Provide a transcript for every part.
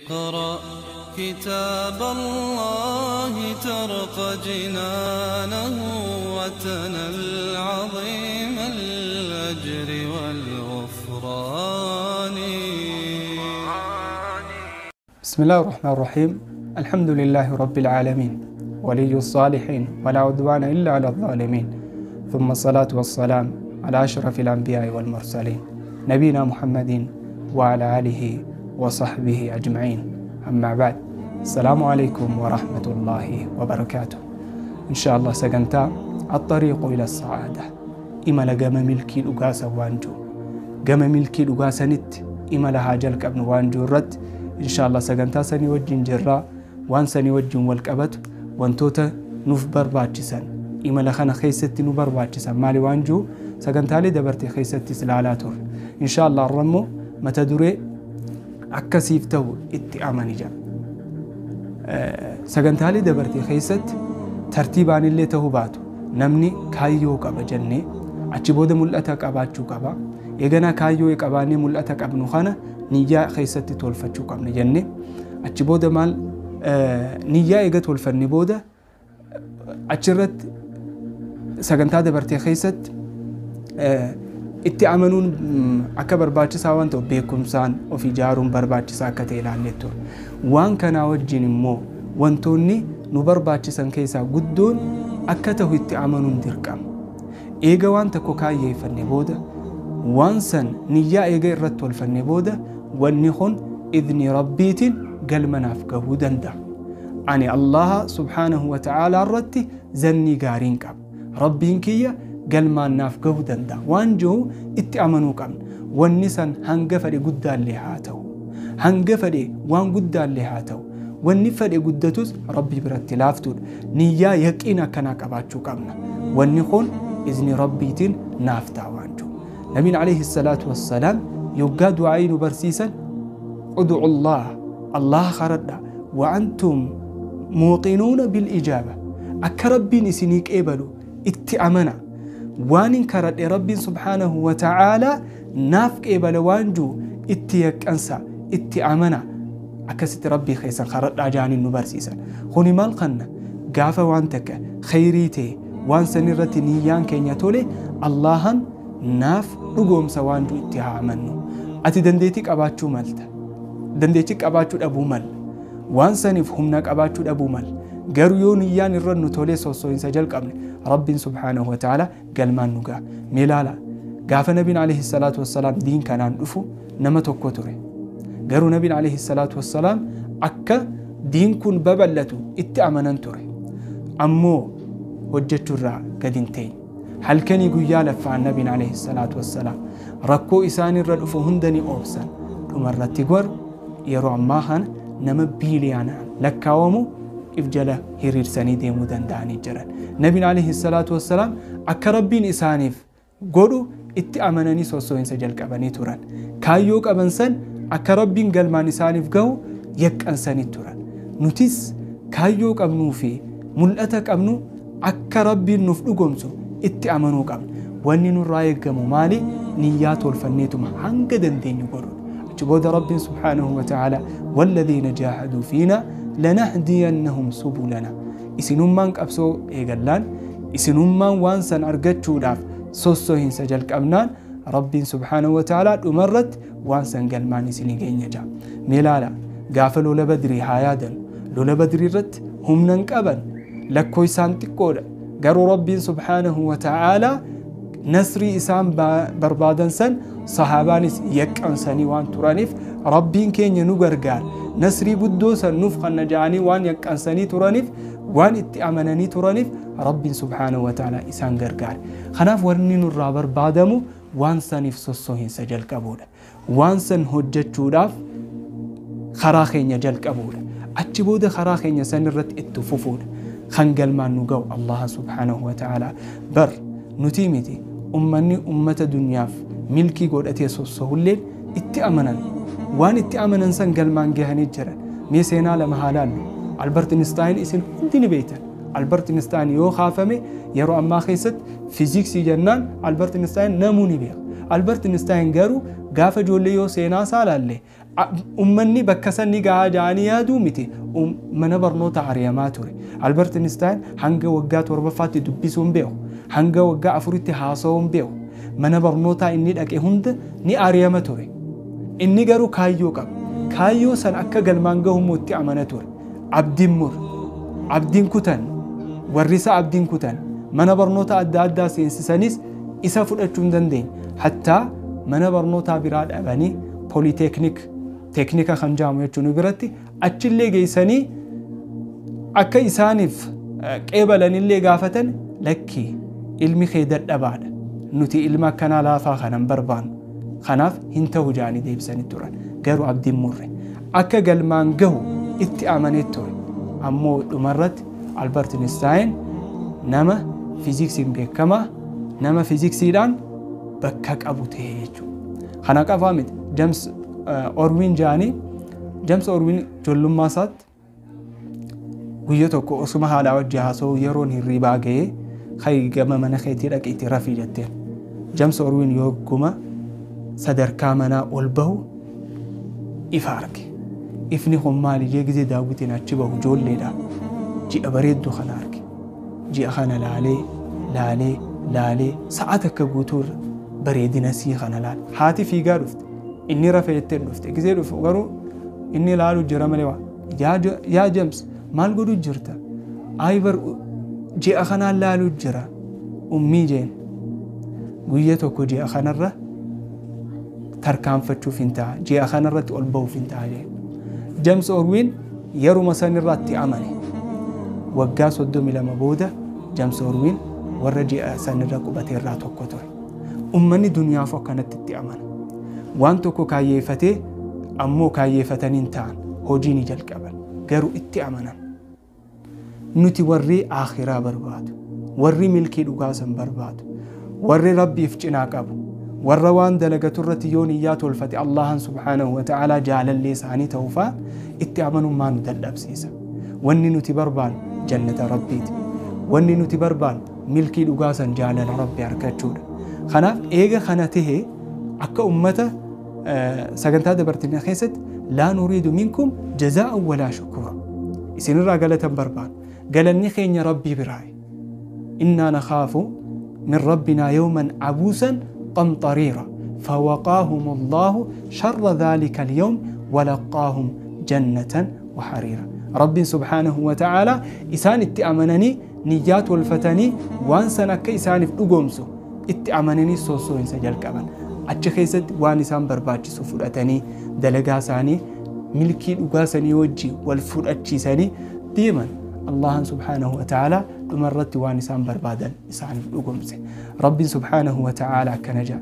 اقرأ كتاب الله ترق جنانه وتنل عظيم الأجر والغفران. بسم الله الرحمن الرحيم. الحمد لله رب العالمين، ولي الصالحين، ولا عدوان إلا على الظالمين، ثم الصلاة والسلام على أشرف الأنبياء والمرسلين نبينا محمد وعلى آله وصحبه أجمعين. أما بعد، السلام عليكم ورحمة الله وبركاته. إن شاء الله سجنتا الطريق إلى السعادة. إما لقام ملكي الأقاسة وانجو قام ملكي الأقاسة نت إما لها جلك ابن وانجو الرد. إن شاء الله سجنتا سني وجن جرا وان سني وجن والكبت وانتوتا نفبر باتشسن إما لخنا خيستي نبر باتشسن مالي وانجو سجنتا لي دبرتي خيستي سلالاتور. إن شاء الله الرمو متدري akkasiif ta'u itti amani jira. Sagantaalee dabartee keessatti tartiibaan illee ta'uu baatu namni kaayyoo qaba jennee achi booda mul'ata qabaachuu qaba. Eeganaa kaayyoo qabaannee mul'ata qabnu kana niyyaa keessatti tolfachuu qabna jennee achi booda maal niyyaa eega tolfanne booda achirratti sagantaa dabartee keessatti itti amanuun akka barbaachisaa waan ta'u beekumsaan of ijaaruun barbaachisaa akka ta'e ilaallee ture. Waan kanaa wajjin immoo wantoonni nu barbaachisan keessaa guddoon akka ta'u itti amanuun dirqama. Eega waan tokko kaayyeeffanne booda waan san niyyaa eega irratti tolfanne booda wanni kun idni rabbiitiin galmanaaf gahuu danda'a. Ani Allaha subhaanahu wa ta'aalaa irratti zannii gaariin qaba. Rabbiin kiyya galmaan naaf gahuu danda'a. Waan jiru itti amanuu qabna. Wanni san hanga fedhe guddaallee haa ta'u, hanga fedhe waan guddaallee haa ta'u, wanni fedhe guddatus rabbii biratti laaftuudha. Niyyaa yaqiin akkanaa qabaachuu qabna. Wanni kun izni rabbiitiin naaf ta'a waan jiru. Nabiin alayhi salaatu wassalaam yoggaa du'aa'ii nu barsiisan ud'u Allah, Allah kadhadha, wa antum muuqinuuna bil ijaaba, akka rabbiin isinii qeebalu itti amana. Waan hin kadhadhe rabbiin subhaanahu wa ta'aalaa naaf qeebala waan jiru itti yaqqansa, itti amana. Akkasitti rabbii keessan kadhadhaa jaaniin nu barsiisan. Kuni maal kanna gaafa waan takka khayrii ta'e waan san irratti niyyaan keenya tole Allahan naaf dhugoomsa waan jiru itti haa amannu. Ati dandeettii qabaachuu malta, dandeettii qabaachuu dhabuu malla, waan saniif humna qabaachuu dhabuu malla. Garuu yoo niyyaan irra nu tolee sossoo'insa jalqabne rabbiin subhaanahu wa ta'ala galmaan nu ga'a. Mee ilaala, gaafa nabiin alayhi salaatu wassalaam diin kanaan dhufu nama tokko ture. Garuu nabiin alayhi salaatu wassalaam akka diin kun babal'atu itti amanan ture. Ammoo hojjechuurraa gadi hin teenye. Halkanii guyyaa laffaan nabiin alayhi salaatu wassalaam rakkoo isaanirra dhufu hunda ni oobsan. Dhumarratti garuu yeroo ammaa kana nama biiliyaanaan lakkaawamu if jala hiriirsanii deemuu danda'anii jiran. Nabiin alayhi salaatu wassalaam akka rabbiin isaaniif godhu itti amananii sossoo'insa jalqabanii turan. Kaayyoo qaban san akka rabbiin galmaan isaaniif gahu yaqqansanii turan. Nutis kaayyoo qabnuu fi mul'ata qabnu akka rabbiin nuuf dhugoomsu itti amanuu qabna. Wanni nurraa eegamu maali? Niyyaa tolfanneetuma hanga dandeenyu godhuudha. Achi booda rabbiin subhaanahu wa ta'aalaa walladhiina jaahaduu fiinaa lanahdiyannahum subulana. Isinummaan qabsoo eegallaan, isinummaan waan san argachuudhaaf sossoo'insa jalqabnaan rabbiin subhaanahu wa ta'aalaa dhumarratti waan san galmaan isinii geenya ja'a. Mee ilaala, gaafa lola badrii haa yaadannu. Lola badrii irratti humna hin qaban, lakkoo isaan xiqqoodha. Garuu rabbiin subhaanahu wa ta'aalaa nasrii isaan barbaadan san sahaabaanis yaqqansanii waan turaniif rabbiin keenya nu gargaara. Nasrii guddoo san nuuf kanna ja'anii waan yaqqansanii turaniif, waan itti amananii turaniif rabbiin subhaanahu wa ta'aalaa isaan gargaare. Kanaaf wanni nurraa barbaadamu waan saniif sossoo'insa jalqabuudha. Waan san hojjechuudhaaf karaa keenya jalqabuudha. Achi booda karaa keenya san irratti itti fufuudha. Kan galmaan nu ga'u Allah subhaanahu wa ta'aalaa. Bar nuti miti ummanni ummata dunyaaf milkii godhatee sossohulleen itti amanan. Waan itti amanan san galmaan gahanii jiran. Mee seenaa lama haa laallu. Albert Einstein isin hundi ni beektan. Albert Einstein yoo kaafame yeroo ammaa keessatti fiiziksii jennaan Albert Einstein namuu ni beeka. Albert Einstein garuu gaafa ijoollee yoo seenaa isaa laalle Ummanni bakka san ni gahaa ja'anii yaaduu miti. Mana barnoota ari'amaa ture. Albert Einstein hanga waggaa 7ffaatti dubbisuu hin beeku. Hanga waggaa 4tti haasa'uu hin beeku. Mana barnootaa inni dhaqe hunda ni ari'ama ture. Inni garuu kaayyoo qaba. Kaayyoo san akka galmaan gahu itti amana ture. Abdiin mur, abdiin kutan, warri isa abdiin kutan, mana barnoota adda addaa seensisanis isa fudhachuu hin dandeenye. Hattaa mana barnootaa biraa dhabanii pooliteeknik teeknika kan jedhamu jechuun biratti achillee geessanii akka isaaniif qeebalanillee gaafatan lakki ilmi kee dadhabaadha. Nuti ilma akkanaa laafaa kanan barbaannu. Kanaaf hin ta'u jedhanii deebisanii turan. Garuu abdiin murre. Akka galmaan gahu itti amanee ture. Ammoo dhumarratti Albert Einstein nama fiiziksiin beekamaa, nama fiiziksiidhaan bakka qabu ta'e jechuudha. Kana qofaa miti. James Orwin jedhanii James Orwin ijoollummaa isaatti guyyaa tokko osuma haadhaa wajji haasa'u yeroon hirribaa ga'ee kai gama mana keetii dhaqiitii rafii jetteen. James Orwin yogguma sadarkaa manaa ol bahu ifa arge. Ifni kun maali jee gizee daawwitiin achi bahu ijoolleedha. Ji'a bareedduu kana arge. Ji'a kana laalee laalee laalee sa'a takka guutuurra bareedina sii kana laale. Haati fiigaa dhufte. Inni rafee jetteen dhufte. Gizee dhufu garuu inni laalu jira malee waa. Yaa James maal godhu jirta? Ayi bar ji'a kanaan laalu jira. Ummii jeen. Guyya tokko ji'a kanarra tarkaanfachuuf hin ta'a. Ji'a kanarratti ol bahuuf hin ta'a jeen. James Orwin yeruma sanirratti amane. Waggaa 32 booda James Orwin warra ji'a sanirra qubateerraa tokko ture. Ummanni duniyaaf akkanatti itti amana. Waan tokko kaayyeeffatee ammoo kaayyeeffatanii hin ta'an hojii ni jalqaban. Garuu itti amanan. Nuti warri akhiraa barbaadu, warri milkii dhugaa san barbaadu, warri rabbiif cinaa qabu, warra waan dalagatu irratti yoo niyyaa tolfate Allahan subhaanahu wa ta'aalaa jaalallee isaanii ta'uufaa itti amanummaa nu dadhabsiisa. Wanni nuti barbaannu jannata rabbiiti. Wanni nuti barbaannu milkii dhugaa san jaalala rabbi argachuudha. Kanaaf eega kana tahee akka ummata sagantaa dabartinaa keessatti laa nuriidu minkum jazaa'an walaa shukura. Isinirraa galatan barbaannu. Galanni keenya rabbii biraayi. Innaa nakhaafu min rabbinaa yawman abuusan qamxariira. فوقاهم الله شر ذلك اليوم ولقاهم جنة وحريرا. رب سبحانه وتعالى إسان اتأمنني نيات والفتني وانسان أكا إسان في اتأمنني سوسو إنسان جلقبان achi keessatti waan isaan barbaachisu fudhatanii dalagaa isaanii milkii dhugaa sanii wajji wal fudhachiisanii deeman. Allahan subhaanahu wa ta'ala dhumarratti waan isaan barbaadan isaaniif dhugomse. Rabbiin subhaanahu wa ta'ala akkana jedha: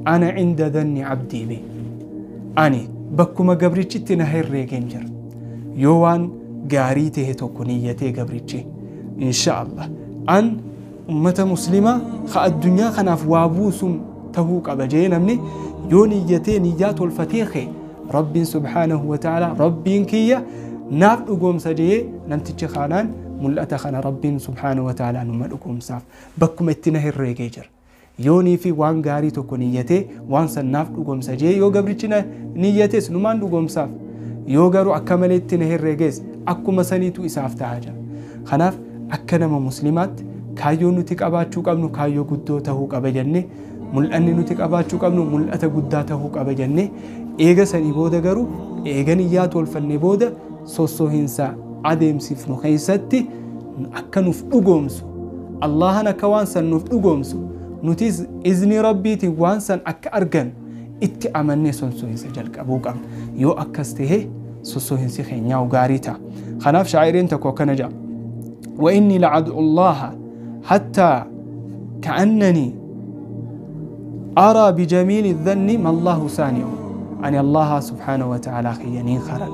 ana cinda dhanni abdii bi, ani bakkuma gabrichitti na herreegeen jira. Yoo waan gaarii ta'e tokko niyyatee gabrichi insha Allah an ummata muslimaa ka addunyaa kanaaf waa buusuun tahuu qaba jee namni yoo niyyatee niyyaa tolfatee kee Rabbiin subhaanahu wa ta'ala Rabbiin kiyya naaf dhugoomsa jee namtichi kanaan mul'ata kana Rabbiin subhaanahu wa ta'ala numa dhugoomsaaf bakkuma itti na herreegee jira. Yoonii fi waan gaarii tokko niyyatee waan san naaf dhugoomsa jee yoo gabrichi niyyatees numaan dhugoomsaaf, yoo garuu akka malee itti na herreegees akkuma saniitu isaaf ta'a jira. Kanaaf akka nama muslimaatti kaayyoo nuti qabaachuu qabnu kaayyoo guddoo tahuu qaba jennee, mul'anni nuti qabaachuu qabnu mul'ata guddaa tahuu qaba jennee, eega sanii booda garuu eega niyyaa tolfannee booda sossoohinsa adeemsifnu keessatti akka nuuf dhugoomsu Allahan akka waan san nuuf dhugoomsu nutis izni rabbiitiin waan san akka argan itti amannee sossoohinsa jalqabuu qabna. Yoo akkas tahe sossoohinsi keenyaa gaarii ta'a. Kanaaf shaa'iriin tokko akkana jedha: wa inni la'ad'u Allaha hattaa ka'annanii أرى بجميل الظن ما الله سانع. أن الله سبحانه وتعالى خيانين خرج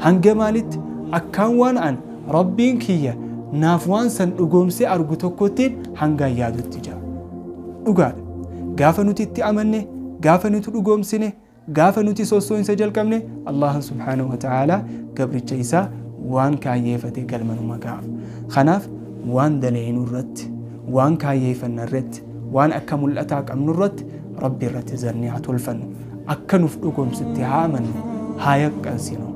هنجمالت أكوان أن ربين كيا نافوان سن أقوم سي أرجو تكوتين هنجا يادو التجار أقال قافة نتي تأمني قافة نتي أقوم سنة قافة نتي سوسوين سجل كمني الله سبحانه وتعالى قبل الجيسة وان كايفة قلمن ومقاف خناف وان دلين الرد وان كايفة الرد وان أكمل أتاك أمن الرد ربي الرد زرني عطول فن أكنف أقوم ستي هامن Haa yaqqansinu.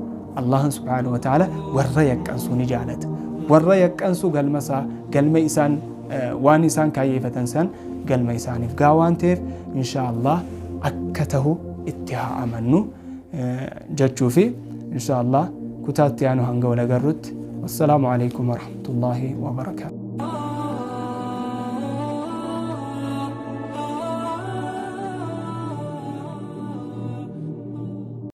Allahan subhaanahu wa ta'ala warra yaqqansu ni jaalata. Warra yaqqansu galma isaa, galma isaan, waan isaan kaayyeeffatan san galma isaaniif gaa waan ta'eef, insha Allah akka tahu itti haa amannu jechuu fi insha Allah kutaatti aanu hanga wal agarrutti, wassalaamu alaikum warahmatullaahi wabarakaatu.